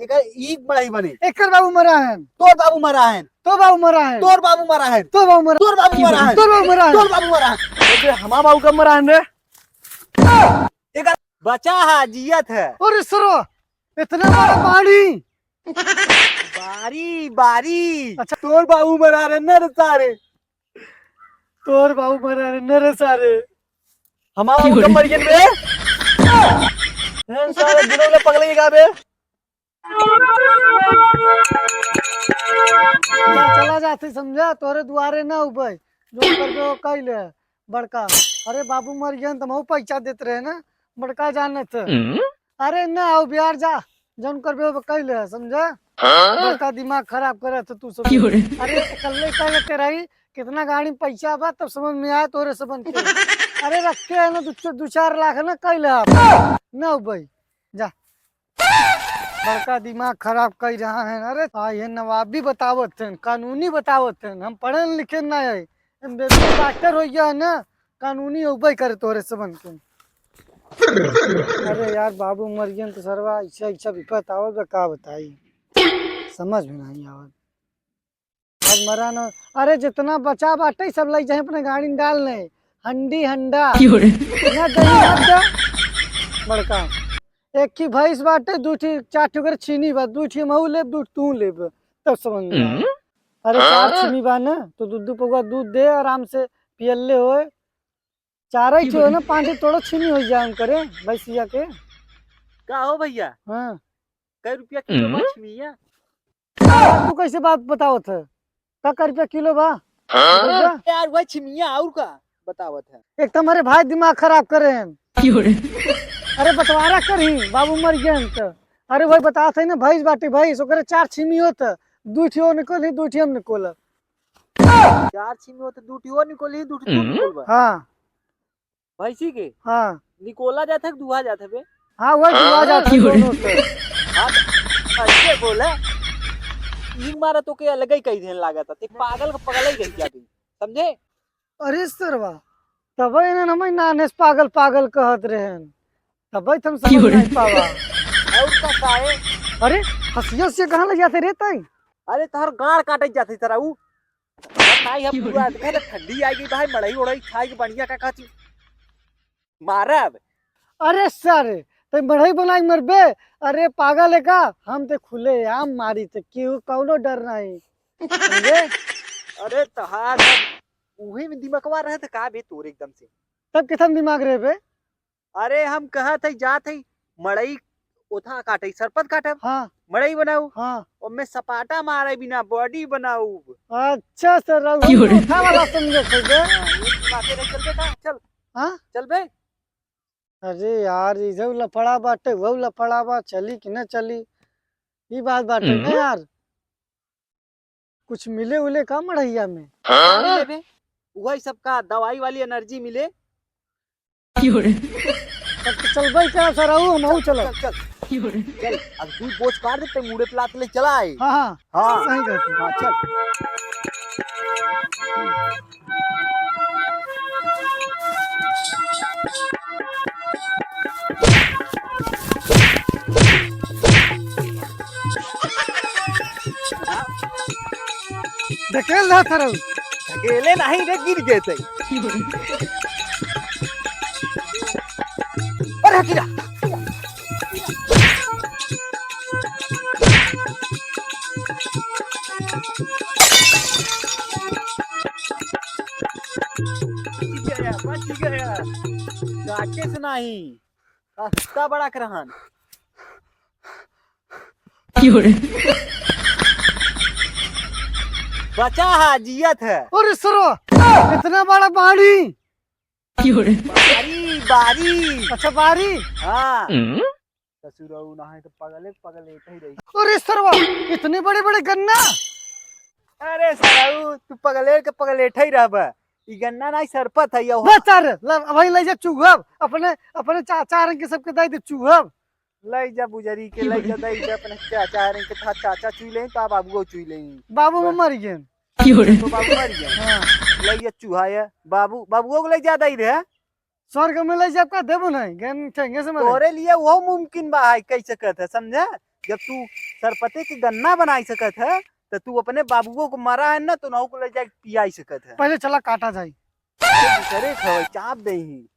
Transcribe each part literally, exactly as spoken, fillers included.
एकर ई मड़ई बने। एकर बाबू मरा है। तोर बाबू मरा है। तोर बाबू मरा है। तोर बाबू मरा है। तोर बाबू मरा है। तोर बाबू मरा है। तोर बाबू मरा है। तोर बाबू मरा है। अरे हमार बाबू कब मरा है रे? एकर बचा है, जियत है। अरे सरवा, इतना बड़ा बाड़ी। बारी, बारी। अच्छा। तोर बाबू मरा रहे न रे सारे। तोर बाबू मरा रहे न रे सारे। हमार बाबू कब मर गए बे? हैं सारे, दुनो वाला पगले का बे? चला जाते समझा, तोरे दुआरे ना उबे, जो करबे वो कइले बड़का। अरे बाबू मर गए त हमहू पैसा देत रहे ना, बड़का जानत। अरे ना आओ बिहार जा, जौन करबे वो कइले समझा। बड़का दिमाग खराब करत तू सब। अरे कल्ले कह के रही, कितना गाड़ी में पैसा बा तब समझ में आया तोरे सबन के। अरे रखे है ना दू, दू चार लाख ना कइले आप ना उबे, जा। बड़का दिमाग खराब कइ रहा है। अरे, आ, ये नवाबी बतावत हैं, कानूनी बतावत हैं। हम पढ़े लिखे ना है, एमबीबीएस डॉक्टर होइ गया है ना, कानूनी उबे करे तोरे सबन के। अरे यार, बाबू मर गए तो सरवा ऐसा ऐसा विपत आवत बा, का बताई, समझ में नहीं आवत। आज मरा न, अरे जितना बचा बाटे सब लइ जाए अपने गाड़ी में डाल ले, हंडी हंडा। क्यों रे? ना दे, ना दे। बड़का, एक ही भैंस बाटे, दू ठी, चार ठी ओकर छीनी बा, दू ठी हमहू लेब, दू ठी तू लेब, तब समझ में आए। हम्म? अरे चार हाँ? छीनी बा ना, तो दू दू पौवा दूध दे, आराम से पियले होए। चार ही ठो ना, पाँच ही तोड़ो छीनी हो जाए हम करे, भैंसिया के। का हो भैया? हाँ। कै रुपया किलो बा हम्म। छिमिया? तू कैसे बात बतावत है? का, कै रुपया किलो बा? हाँ? बताओ बा। यार, वही छिमिया और का बतावत है? एक तो हमारे भाई दिमाग खराब करे हैं। क्यों रे? अरे बंटवारा करही, बाबू मर गए हैं तो। अरे वही बतावत है ना, भैंस बाटी भैंस, ओकरे चार छिमी होत, दू ठियो निकोल ही, दू ठियो हम निकोल। चार छिमी होत, दू ठियो निकोल ही, दू ठियो हम्म। निकोल बा। हाँ। भैंसी के? हाँ। निकोला जात है कि दुहा जात है बे? हाँ, वही दुहा जात है दोनों से। हाँ, तो ऐसे बोले। ई मारा तो के अलग ही कही देन लागत है। ते पागल का पगल ही कही जाती। समझे? अरे सरवा, तबे इन्हन हमें नान्हे से पागल पागल कहत रहेन। तबे तो हम समझ नहीं पावा। और का साए? अरे, हंसिया हंसिया कहाँ ले जाते रे तई? अरे, तोहर गाड़ काटे जाते सारा ऊ। बताई हम पूरा देखा तो ठंडी आ गई भाई, मड़ई उड़ई खाए के बढ़िया का खाची मारब। अरे सारे, ते मड़ई बनाई मरबे? अरे पागल है का? हम ते खुले आम मारी ते क्यों कौनो डर नहीं। समझे? अरे तहार सब उही में दिमकवा रहे थे का बे तोर एकदम से? तब किथन दिमाग रहे बे? अरे हम कहत हई, जात हई, मड़ई ओथा काटे, सरपत काटब, हाँ। मड़ई बनाऊ, हाँ। ओमे सपाटा मारे बिना बॉडी बनाऊ। अच्छा सर, रउआ क्यों रे? ओथा वाला समझत हई बे। हाँ, ये बातें नहीं चलबे का? चल। हाँ? चलबे? अरे यार, इधर लफड़ा बाटे, वो लफड़ा बा, चली कि ना चली? ई बात बाटे ना हम्म। यार। कुछ मिले उले का मड़ैया में? हाँ? मिले बे। वही सबका दवाई वाली एनर्जी मिले। क्यों रे? तब तो चलबे का सरऊ, हमहू चल, चलब। चल, चल। क्यों रे? चल, अब तू बोझ काट दे, ते मुड़े पे लात ले चला आए। हाँ, हाँ। हाँ। सही कहते हैं। हाँ, चल। ढकेल रहा था रऊ। ढकेले नहीं रे, गिर गए थे। अरे हटी रहा। बच गया, बच गया। काटे से नहीं, सस्ता बड़ा करहन। क्यों रे? बचा है, जियत है। अरे सरवा, इतना बड़ा बाड़ी। क्यों रे? बारी, बारी। अच्छा, बारी। हाँ। हम्म? ससुरऊ ना है तो पगले, पगले ऐसे ही रही। अरे सरवा, इतने बड़े बड़े गन्ना। अरे सरऊ, तू पगले के पगले ऐसे ही रहबा। ई गन्ना नहीं सरपत है, यो। बस सर, ल-, वही ले जा चुहब, अपने, अपने चाचा रंग के सबके दे दे चुहब। ले जा बुजरी के, ले जा, दे जा अपने चाचा रंग के, था चाचा चुई लें, तो बाबुओ चुई लें। बाबू बस। मर गए। क्यों रे? तो बाबू मर गए। हाँ। ले जा चुहा है, बाबू, बाबुओ को ले जा दे रे। स्वर्ग में ले जाब का देबो नहीं, गन ठेंगे से मरे। तोरे लिए वो मुमकिन बा है, कह सकत है, समझे? जब तू सरपते के गन्ना बनाई सकत है, त तू अपने बाबुओ को मरा है ना, तो नहु को ले जाके पियाई सकत है। पहले चला काटा जाई। अरे दूसरे खवई चाप देही।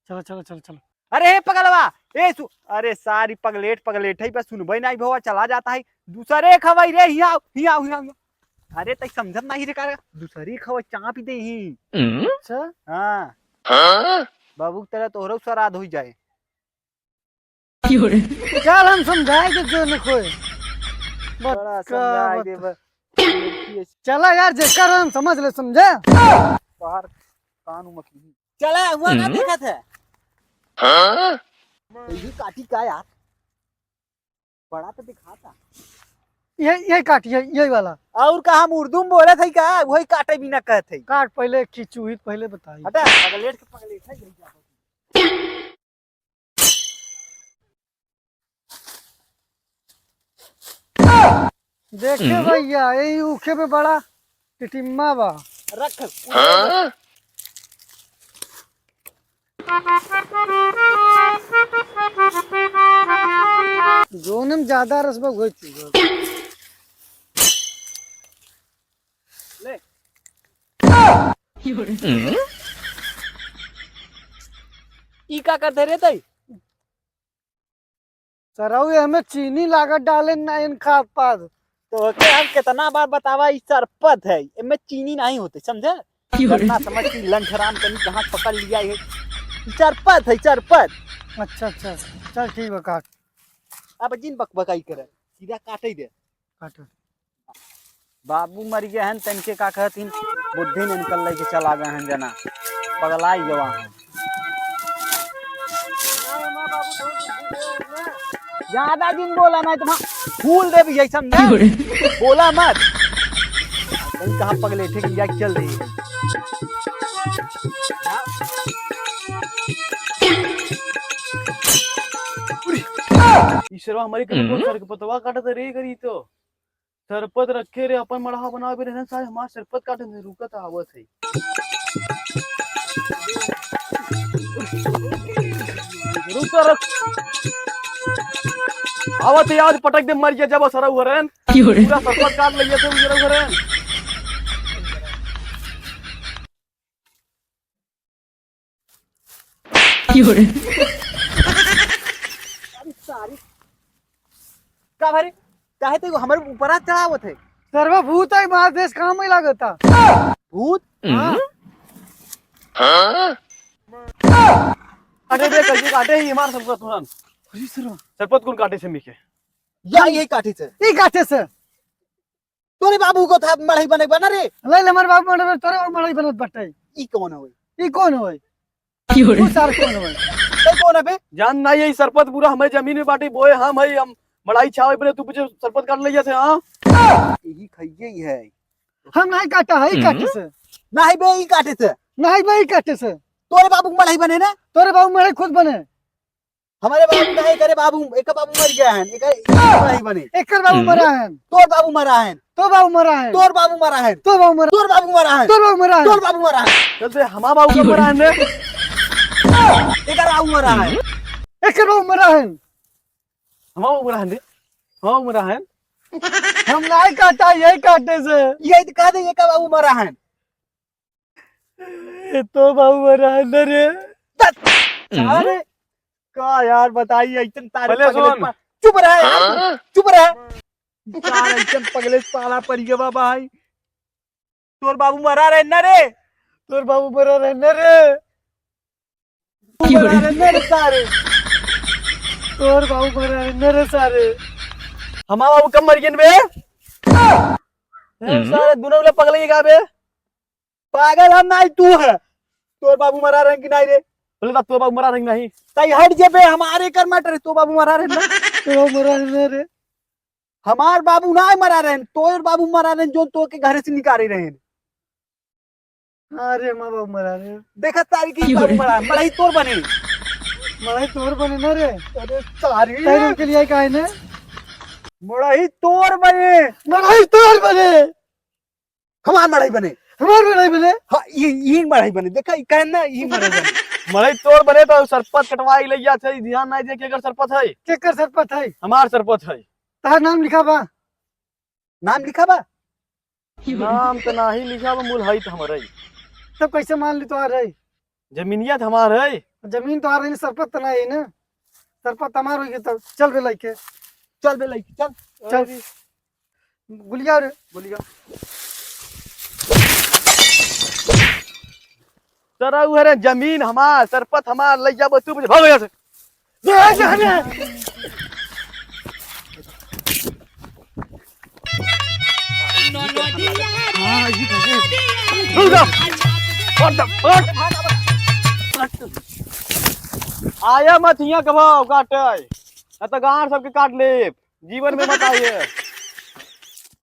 चला, चला, चला, चला। अरे हे पगलवा, ए सु-, अरे सारी पगलेट, पगलेट है, बस सुनबे नहीं भवा, चला जाता है। दूसरे खवई रे, हियाँ, हियाँ, हियाँ, हियाँ। अरे तई समझत नहीं रे का, दूसरी खवई चाप देही। अच्छा। हाँ। हाँ? बाबू की तरह तोहरो सराध हो जाए। चल, हम समझाए दे जो न खोए। बड़ा बत-, समझाए बत-, दे बस। चला यार, जेकर हम समझ ले, समझे? बाहर कान उमकी। चला, हुआ ना हम्म। देखत है। हाँ? तो ये काटी का यार? बड़ा तो दिखाता। ये, ये काट, ये, ये वाला। और का हम उर्दू में बोलत है का? वही काटे बिना कहत है। काट पहले, खींचू ही पहले बताई। हटा, पगलेट के पगलेट है, यही जाता है। देखे हम्म। भैया, यही ऊखे पे बड़ा टिटिम्मा बा। रख। हाँ? जोन में ज्यादा रस बा, वही चीज बा। ले। हम्म? ई का करते रे तई? सरऊ, एमे चीनी लागत डाले ना इन खाद पाद। तो ओके हम कितना बार बतावा, ई सरपत है, एमे चीनी नहीं होते, समझे? क्यों रे? गन्ना समझ के लंठराम कहीं कहाँ पकड़ लिया है, ई सरपत है, सरपत। अच्छा, अच्छा, चल ठीक बा, काट। अब जिन बकबकाई करे, सीधा काटे दे। काट। बाबू मर गए हैं, तनके का कहत हिन, बुद्धि न निकल लेके चला गए हैं जना, पगलाई गवा हैं। ज्यादा दिन बोला ना तो फूल दे भी, समझा? बोला मत। कहीं कहाँ पगले ठीक लिया चल रही है। ईश्वरवा हमारी कहीं तो हम्म। सर के पतवा काटत रे करी तो। सरपत रखे रे, अपन मड़हा बनावे रहन, सारे हमार सरपत काटे में रुकत आवत है। रुक तो, रुक। आवत है, आज पटक दे, मर गया जब सरऊ हरन। क्यों रे? पूरा सरपत काट लिया थे, उजरा हरन। क्यों रे? अरे सारी। का भाई? काहे ते हमरे ऊपरा चढ़ावत है? सरवा भूत है, मार देश काम में लागता। भूत? हाँ। हाँ? अरे बे, कैसे काटे ही हमार सबका तुरंत? अरे सरवा। सरपत कौन काटे से मिके? या यही काटे से। ई काटे से। तोरे बाबू को था मड़ई बने बना रे। ले ले, हमारे बाबू बने, तोरे बाबू मड़ई बनत बाटे। ई कौन होई? ई कौन होई? क्यों रे? तू सार कौन होई? तू कौन है बे? जान ना, यही सरपत पूरा हमारी जमीन में बाटे, बोए हम है, हम मड़ई छावे बने, तू पीछे सरपत काट ले जैसे, हाँ? यही खाइए ही है। हम नहीं काटा है, ई काटे से। नहीं बे, ई काटे से। नहीं बे, ई काटे से। तोरे बाबू मड़ई बने ना? तोरे बाबू मड़ई खुद बने। हमारे बाबू नहीं करे बाबू, एक बाबू मर गया है, एक, एक बाबू नहीं बने। एकर बाबू हम्म। मरा है। तोर बाबू मरा है। तो बाबू मरा है। तोर बाबू मरा है। तो बाबू मरा तोर बाबू मरा है। तोर बाबू मरा है। तोर बाबू मरा है। चल बे, हमार बाबू का मरा है ने। एकर बाबू मरा है। एकर बाबू मरा है। हमार बाबू मरा है ने। हमार बाबू मरा है। हम नहीं काटा, यही काटे से। यही तो कह दे, एकर बाबू मरा है। ए, तो बाबू मरा है न रे। तत, हम्म। सारे, का यार बताई, ऐसन तारे पहले पगले सुन। पा-, चुप रहे यार, हाँ? चुप रहे। सारे ऐसन पगले पाला पड़ गया बा भाई। तोर बाबू मरा रहे न रे। तोर बाबू मरा रहे न रे। तू क्यों मरा रे? रहे न रे सारे। तोर बाबू मरा रहे न रे सारे। हमार बाबू कब मर गए बे? ए, हम्म। सारे दोनों वाला पगले का बे? पागल हम नहीं, तू है। तोर बाबू मरा रहे कि नहीं रे? बोले, "तब तोर बाबू मरा रहे कि नहीं?" तई हट जे बे, हमारे कर मत रे, तोर बाबू मरा रहे ना। तोर बाबू मरा रहे ना रे। हमार बाबू ना मरा रहे, तोर बाबू मरा रहे, जो तो के घर से निकाले रहे। अरे, हमार बाबू मरा रहे। देखा तारी की क्यों बाबू रे? मरा, मड़ई तोर बने। मड़ई तोर बने ना रे। अरे, सारी। तैर के लिए काहे ने? मड़ई तोर बने। मड़ई तोर बने। हमार मड़ई बने। हमार मड़ई बने। हाँ, ये, ये मड़ई बने। देखा, ये कहन ना, ये मड़ई बने। मड़ई तोर बने तो सरपत कटवाई ले जात है, ध्यान नहीं दे केकर सरपत है। केकर सरपत है? हमार सरपत है। तहार नाम लिखा बा? नाम लिखा बा? नाम त नाही लिखा बा, मूल हई त हमरे। तब कैसे मान ली तोहार है? जमीनिया त हमार है। जमीन तोहार है ना, सरपत त नाही है ना। सरपत हमार होई तब चल बे लइके। चल बे लइके, चल। चल। अरे। गुलिया रे। गुलिया। तोरा उहे रे जमीन हमार, सरपत हमार, लइ जाबो तू, भाग यहाँ से। रुक जा। हट, हट। आया मत हियाँ कबो काटे, न त गांड सबके काट लेब। जीवन में मत आइए।